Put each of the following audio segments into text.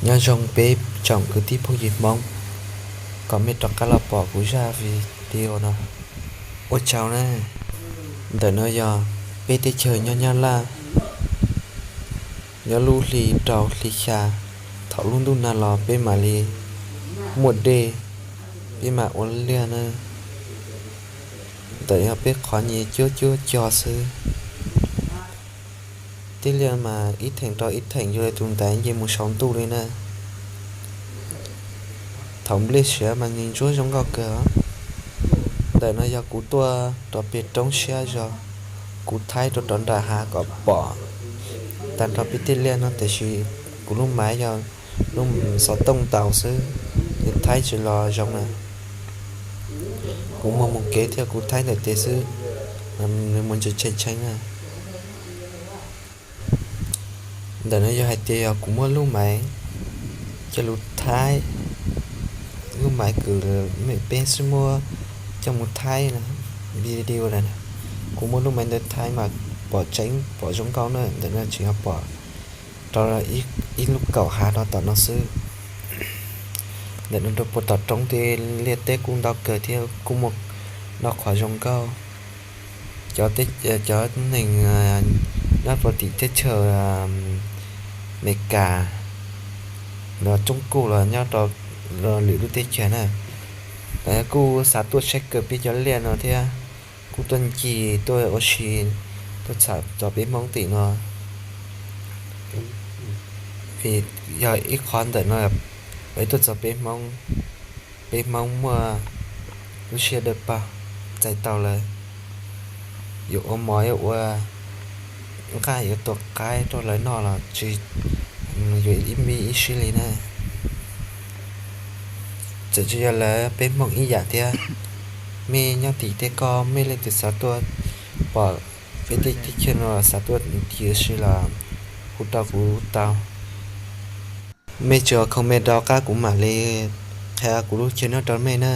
Nyob zoo peb tsoom kwv tij phooj ywg Hmoob, kom mej rov qab los pom kuv zaj video no. Ua tsaug na. Ntawm no yog peb teb chaws nyob Nyab Laj, nyob lub hli rau hli xya, thaum lub ntuj nag los peb mam li muaj dej, peb mam ua liaj na. Ntawm yog peb qhov nyias cuab cuab cog xwb. Tej liaj mas ib theem rau ib theem yuav li tus ntaiv nce mus saum ntuj li na. Thaum nplej siav mas nws ntsuab zoo nkauj kawg. Ntawm no yog kuv tuaj rov pem roob siab zog, kuv thaib rau rov nram hav kom pom tag nrho peb tej liaj no, tiam sis kuv lub maiv yog lub xov tooj ntaus xwb, nws thaib tsis los zoo na. Kuv muag mus kev thiab kuv thaib ntawm tes xwb, nws mus ntse tshee tshee na. Ntawm no yog hais tias yog kuv muab lub maiv coj lug thaib, lub maiv kws mej peb sib muab coj mus thaib video na, kuv muab lub maiv ntawd thaib mas pom tseeb pom zoo nkauj na. Ntawm no tseem yog pom rau ib lub kaum hav rau tom no xwb. Ntawm no rau puag tom roob tej liaj teb kuj ntau kawg thiab kuj muaj ntau qhov zoo nkauj. Cov neeg nyob rau tim teb chaws Amelikas los Tsoob Kuj los nyob rau lwm lub teb chaws na, lawv kuj xav tuaj saib kawg peb cov liaj no thiab, kuj tuaj ncig tuaj ua si, tuaj txhom txog peb Hmoob tim no. Vim yog ib qhov ntawm no, peb tuaj txog peb Hmoob, peb Hmoob muaj lub siab dawb paug, txais tau lawv, yuav ua mov yuav ua nqaij yuav tua qaib rau lawv noj los tsis, yuav ib npib ib sib li na. Txawm tsis yog lawv, peb Hmoob ib yam thiab. Mej nyob tim tej ko mej leej twg xav tuaj pom peb tej teb chaws no xav tuaj ncig ua si los hu rau kuv tau. Mej tsuas comment rau qab kuv mam li qhia kuv lub chaw nyob rau mej na.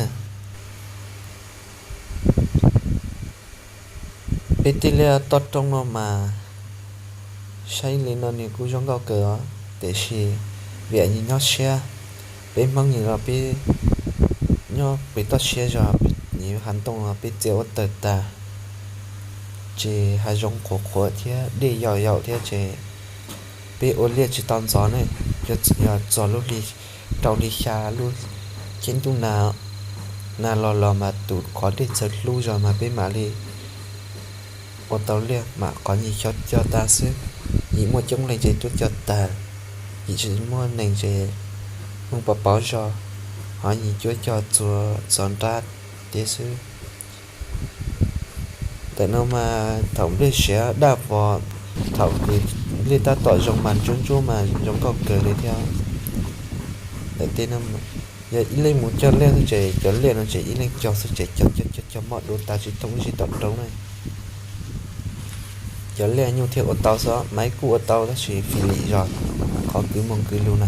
Peb tej liaj toj roob no mas saib li no nws kuj zoo nkauj kawg os, tiam sis vim nws nyob siab, peb Hmoob nws los peb nyob pem toj siab zog, nws hav ntoo los peb txiav ua tawg tag, ces hav zoov qhuav qhuav thiab dej yaum yaum thiab ces peb ua liaj tsis tau ntxov ne. Yog txog lub hli rau hli xya lub caij ntuj nag los los mas tus qhov dej txawv hlub zog mas peb mam li ua tau liaj, mam qhov nyias xyov cog tag xwb. Yim muaj coob leej ces tuaj cog tag, yim tsis muaj neeg ces mus pauv pauv zog, ho yim cuab cog txuas txog nrab teb xwb. Ntawm no mas thaum nplej siav daj vog, thaum kws nplej tab tom zoo mas ntsuab ntsuab mas zoo nkauj kawg li thiab. Ntawm tej no yog ib leeg mus cog liaj xwb ces cov liaj no ces ib leeg cog xwb ces cog cog cog cog mob dua tas tsis thoob zig tom roob na. Cov liaj nyuj thiaj ua tau xwb, maiv kuj ua tau tab sis fim lim zog, qhov kwv moog kwv lug na.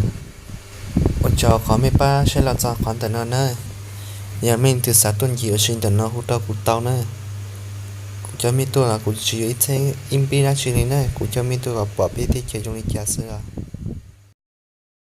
Ua tsaug qhov mej pab saib los txog qhov ntawm no na. Yog mej leej twg xav tuaj ncig ua si ntawm no hu rau kuv tau na. Kuv coj mej tuaj los kuv tsis yuav ib txheeb ib npib dab tsi li na, kuv coj mej tuaj los pom peb teb chaws zoo li cas xwb os.